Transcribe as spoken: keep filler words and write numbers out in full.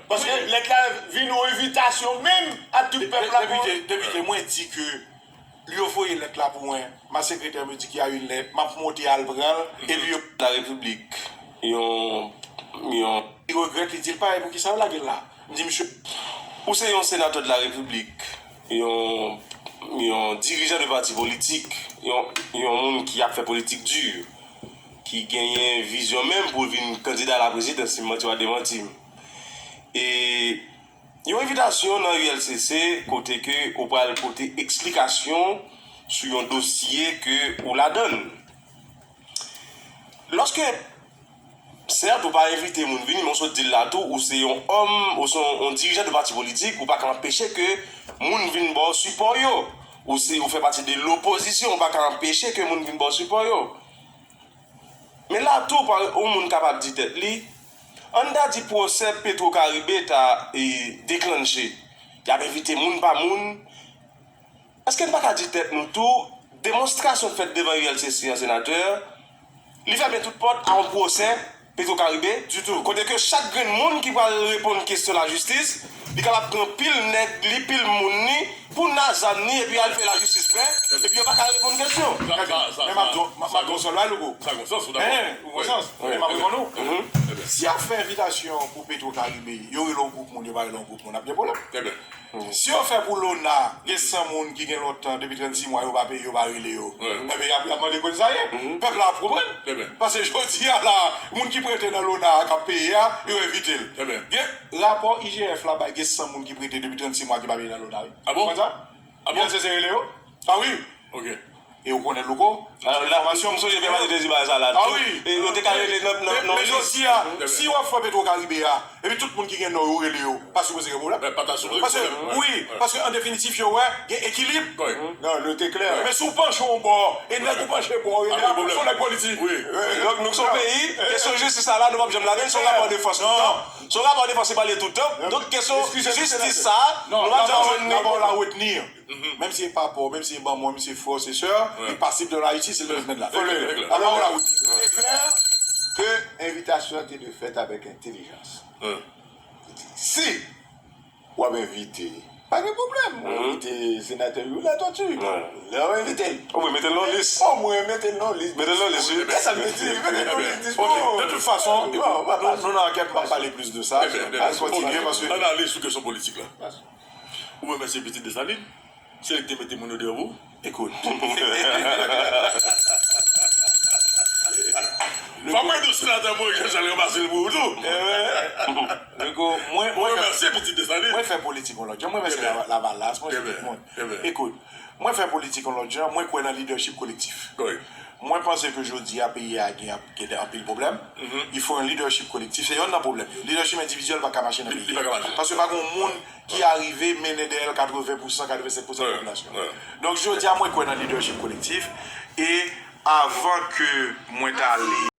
Paske lèt la vin yon envitasyon menm a tout pèp la pou... Depite, depite, mwen di ke li yo voye lèt la pou mwen. Ma sekretè me di ki a une lèt, m ap monte al pran l, epi yo... La Repiblik, yon, yon... Li regrèt, li di l pa wè poukisa yo lage l la. M di misye, ou se yon senatè de la Repiblik, yon, yon dirijan de pati politik, yon, yon moun ki ap fè politik di, ki genyen vizyon menm pou vin kandida la prezidans, si m manti w a demanti m. E yon envitasyon nan U L C C kote ke ou pral pote eksplikasyon sou yon dosye ke ou ladann. Lòske, sèt, ou pa envite moun vini, men ou sot di l la tou, ou se yon òm, ou se yon, yon dirijan de pati politik, ou pa ka anpeche ke moun vin ba w sipò yo. Ou se, ou fè pati de lopozisyon, ou pa ka anpeche ke moun vin ba w sipò yo. Men la tou, pa, yon moun kapab di tèt li, ann ta di pwosè Petro Caribe ta, e, deklanche. Y ap envite moun pa moun. Èske n pa ka di tèt nou tou, demonstrasyon k fèt devan U L C C an, senatè, li fèmen tout pòt a yon pwosè Petro Caribe ditou. Kote ke chak grenn moun ki pral reponn kesyon lajistis, li kapab pran pil nèg li, pil moun li, pou nazann li, epi al fè lajistis pè, epi yo pa ka reponn kesyon. Sa, sa, sa, Men m ap sa, di w, m ap, m ap di w yon sèl bagay, Louko. Sa gon sans, ou dakò? Hen, ou gon sans. Men m ap reponn ou. Si y ap fè envitasyon pou Petro Caribe, yo rele yon gwoup moun, yo pa rele yon gwoup moun, ap gen pwoblèm. Si yo fè pou Lona, gen san moun ki gen lontan, depi trannsis mwa, yo pa peye, yo pa rele yo. Enben, y ap, y ap mande kote sa ye. Pèp la ap konprann. Paske jodi a la, moun ki prete nan Lona a k ap peye a, yo envite l. Gen rapò I G F la bay, gen san moun ki prete depi trannsis mwa ki pa peye nan Lona, wi. Ou konn sa? U L C C rele yo? A wi. E ou konnen, Louko? Enfòmasyon m sonje Bernadette te di bagay sa la tou. E yo te ka rele nan, nan, nan... Men jodi a, si w ap fè Petro Caribe a, epi tout moun ki gen non yo rele yo, pa sipoze gen pwoblèm. Paske, wi, paske an definitif, yo wè, gen ekilib. Non, nou te klè. Men si w panche yon bò, e nèg ou panche bò, e nèg ou se yon nèg politik. Donk, nou se yon peyi, kesyon jistis sa la, nou p ap janm lage l, se yon rapò de fòs toutan. Se yon rapò de fòs ki pale toutan. Donk, kesyon jistis sa, nou p ap janm jwenn li. Rapò la retni. Menm si e papa w, menm si e manman w, menm si e frè w, se sè w, li pasib de la jistis, se l ki mèt la. Fò l rele. Alò, ou la, ou di. Se klè ke envitasyon an te dwe fèt avèk entèlijans. Si w ap envite, pa gen pwoblèm. Ou envite senatè Youri Latortue. Lè w envite l. Omwen mete l nan lis. Omwen mete l nan lis. Mete l nan lis, wi. Kisa m te di? Mete l nan lis dispo. Ok. De tout fason, nou, nou nan ankèt, m ap pale plis de sa. Ann kontinye, paske... Ann ale sou kesyon politik la. Ou remèsye Pitit Desalin, se li ki te mete moun yo deyò pou ou. Ekout. Fòk mwen di w, senatè Moïse Jean Charles ranmase l pou ou tou. Louko, mwen, mwen remèsye Pitit Desalin. Mwen fè politik yon lòt jan, mwen remèsye Lavalas, mwen remèsye tout moun. Ekout, mwen fè politik yon lòt jan, mwen kwè nan lidèchip kolektif. Mwen panse ke jodi a, peyi a gen, gen anpil pwoblèm. Il faut un leadership collectif. Se yonn nan pwoblèm yo. Lidèchip endividyèl pa ka mache nan peyi a. Paske pa gen yon moun ki arive mennen dèyè l katreven pousan, katrevensenk pousan popilasyon. Donk, jodi a, mwen kwè nan lidèchip kolektif. E avan ke mwen t ale